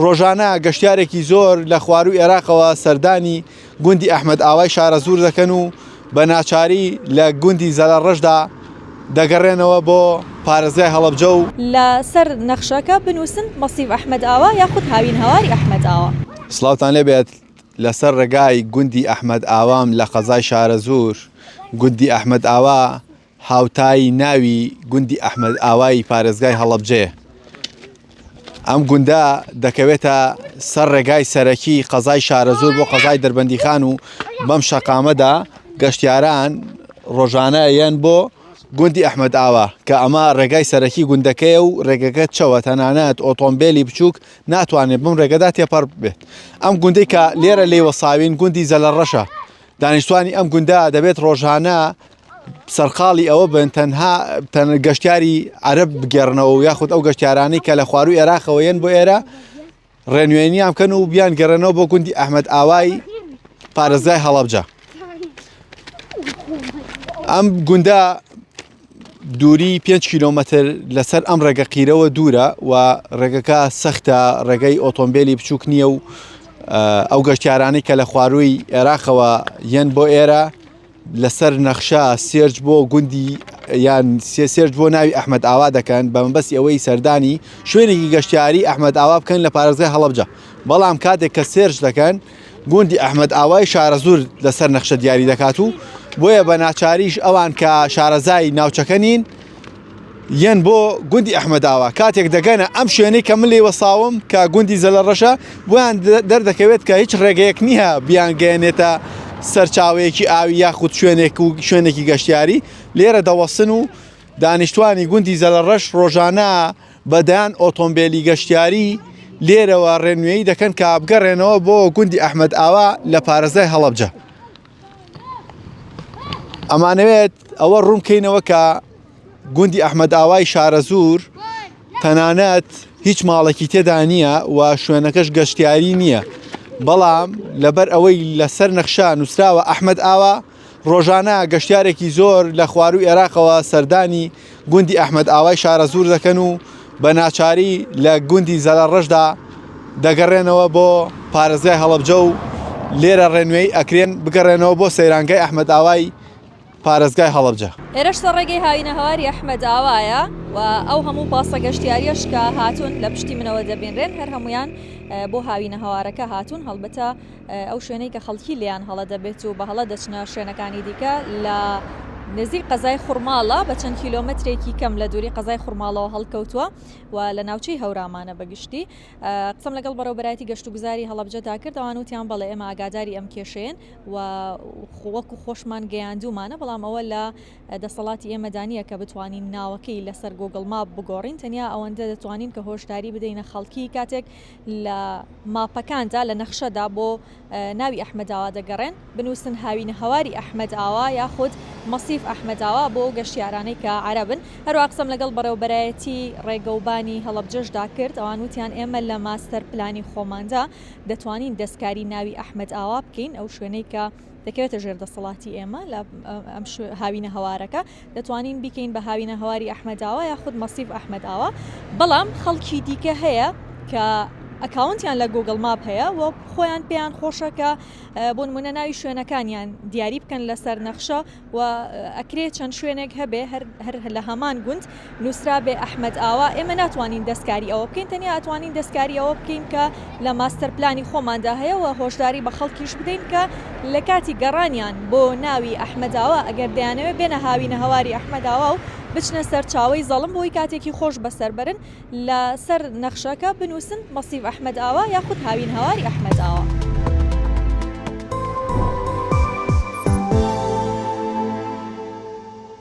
ڕۆژانە گەشتیارێکی زۆر لە خواروو ئێراقەوە سەردانی گوندی ئەحمەد ئاوای شارەزوور دەکەن و بە ناچاری لە گوندی زەلەڕەشدا دەگەڕێنەوە بۆ پارێزگای هەڵەبجە و. لە سەر نەخشەکە بنووسن مەسیف ئەحمەد ئاوا یاخود هاوین هەواری ئەحمەد ئاوا. سڵاوتان لێبێت لەسەر ڕێگای گوندی ئەحمەد ئاوام لە قەزای شارەزوور گوندی ئەحمەد ئاوا هاوتای ناوی گوندی ئەحمەد ئاوای پارێزگای هەڵەبجەیە. ئەم گوندە دەکەوێتە سەر ڕێگای سەرەکی قەزای شارەزوور بۆ قەزای دەربەندیخان و بەم شەقامەدا گەشتیاران ڕۆژانە یەن بۆ گوندی ئەحمەد ئاوا کە ئەمە ڕێگای سەرەکی گوندەکەیە و ڕێگەکە چەوە تەنانەت ئۆتۆمبێلی بچووک ناتوانێت بەم ڕێگەدا تێپەڕ بێت ئەم گوندەی کە لێرە لێی وەساوین گوندی زەلەڕەشە دانیشتوانی ئەم گوندە دەبێت ڕۆژانە سەرقاڵی ئەوە بن تەنها گەشتیاری عەرەب بگێڕنەوە و یاخود ئەو گەشتیارانەی کە لە خواروو عێراقەوە یەن بۆ ئێرە ڕێنوێنیان بکەن و بیان گەڕێنەوە بۆ گوندی ئەحمەد ئاوای پارێزگای هەڵەبجە ئەم گوندە دووری 5 کیلۆمەتر لەسەر ئەم ڕێگە قیرەوە دوورە و ڕێگەکە سەختە ڕێگەی ئۆتۆمبیلی بچووک نییە و ئەو گەشتیارانەی کە لە خوارووی عێراقەوە یەن بۆ ئێرە لەسەر نەخشە search بۆ گوندی یان search بۆ ناوی ئەحمەد ئاوا دەکەن بە مەبەستی ئەوەی سەردانی شوێنێکی گەشتیاری ئەحمەد ئاوا بکەن لە پارێزگای هەڵەبجە بەڵام کاتێک کە search دەکەن گوندی ئەحمەد ئاوای شارەزوور لەسەر نەخشە دیاری دەکات و بۆیە بە ناچاریش ئەوان کە شارەزای ناوچەکە نین یەن بۆ گوندی ئەحمەداوا کاتێک دەگەنە ئەم شوێنەی کە من لێی وەساوم کە گوندی زەلەڕەشە بۆیان دەردەکەوێت کە هیچ ڕێگەیەک نییە بیانگەیەنێتە سەرچاوەیەکی ئاوی یاخود شوێنێک و شوێنێکی گەشتیاری لێرە دەوەستن و دانیشتوانی گوندی زەلەڕەش ڕۆژانە بە دەیان ئۆتۆمبێلی گەشتیاری لێرەوە ڕێنوێی دەکەن کە بگەڕێنەوە بۆ گوندی ئەحمەد ئاوا لە پارێزگای هەڵەبجە. ئەمانەوێت ئەوە ڕوون بکەینەوە کە گوندی ئەحمەد ئاوای شارەزوور تەنانەت هیچ ماڵێکی تێدا نییە و شوێنەکەش گەشتیاری نییە بەڵام لەبەر ئەوەی لەسەر نەخشە نووسراوە ئەحمەد ئاوا ڕۆژانە گەشتیارێکی زۆر لە خواروو عێراقەوە سەردانی گوندی ئەحمەد ئاوای شارەزوور دەکەن و بە ناچاری لە گوندی زەلەڕەشدا دەگەڕێنەوە بۆ پارێزگای هەڵەبجە و لێرە ڕێنوێی ئەکرێن بگەڕێنەوە بۆ سەیرانگای ئەحمەد ئاوای پارێزگای هەڵەبجە. ئێرەش سەر ڕێگەی هاوینەهەواری ئەحمەد ئاوایە و ئەو هەموو پاسە گەشتیاریەش کە هاتوون لە پشتی منەوە دەبینرێن هەر هەمویان بۆ هاوینەهەوارەکە هاتوون هەڵبەتە ئەو شوێنەی کە خەڵکی لێیان هەڵە دەبێت و بە هەڵە دەچنە شوێنەکانی دیکە لە نزیک قەزای خورماڵە بە چەند کیلۆمەترێکی کەم لە دووری قەزای خورماڵەوە هەڵکەوتووە و لە ناوچەی هەورامانە بەگشتی قسەم لەگەڵ بەڕێوبەرایەتی گەشتوگوزاری هەڵەبجەدا کرد ئەوان وتیان بەڵێ ئێمە ئاگاداری ئەم کێشەیەن و وەکو خۆشمان گەیاندوومانە بەڵام ئەوە لە دەسەڵاتی ئێمەدا نییە کە بتوانین ناوەکەی لەسەر Google Map بگۆڕین تەنیا ئەوەندە دەتوانین کە هۆشداری بدەینە خەڵکی کاتێک لە ماپەکاندا لە نەخشەدا بۆ ناوی ئەحمەداوا دەگەڕێن، بنووسن هاوینەهەواری ئەحمەدئاوا یاخود مەسیف ئەحمەداوا بۆ ئەو گەشتیارانەی کە عەرەبن. هەروەها قسەم لەگەڵ بەڕێوەبەرایەتی ڕێگەوبانی هەڵەبجەشدا کرد، ئەوان وتیان ئێمە لە ماستەر پلانی خۆماندا دەتوانین دەستکاری ناوی ئەحمەدئاوا بکەین، ئەو شوێنەی کە دەکەوێتە ژێر دەسەڵاتی ئێمە لە ئەم هاوینەهەوارەکە دەتوانین بیکەین بە هاوینە هەواری ئەحمەداوا یاخود مەسیف ئەحمەداوا بەڵام خەڵکی دیکە هەیە کە ئەکاونتیان لە Google Map هەیە و خۆیان پێیان خۆشە کە بۆ نمونە ناوی شوێنەکانیان دیاری بکەن لەسەر نەخشە و ئەکرێ چەند شوێنێک هەبێ هەر لە هەمان گوند نووسرابێ ئەحمەد ئاوا ئێمە ناتوانین دەستکاری ئەوە بکەین تەنیا ئەتوانین دەستکاری ئەوە بکەین کە لە ماستەر پلانی خۆماندا هەیە و هۆشداری بە خەڵکیش بدەین کە لە کاتی گەڕانیان بۆ ناوی ئەحمەداوا ئەگەر دەیانەوێت بێنە هاوینە هەواری ئەحمەداوا و بچنە سەرچاوەی زەڵم بۆی کاتێکی خۆش بەسەر بەرن لە سەر نەخشەکە بنووسن مەسیف ئەحمەد ئاوا یاخود هاوین هەواری ئەحمەد ئاوا.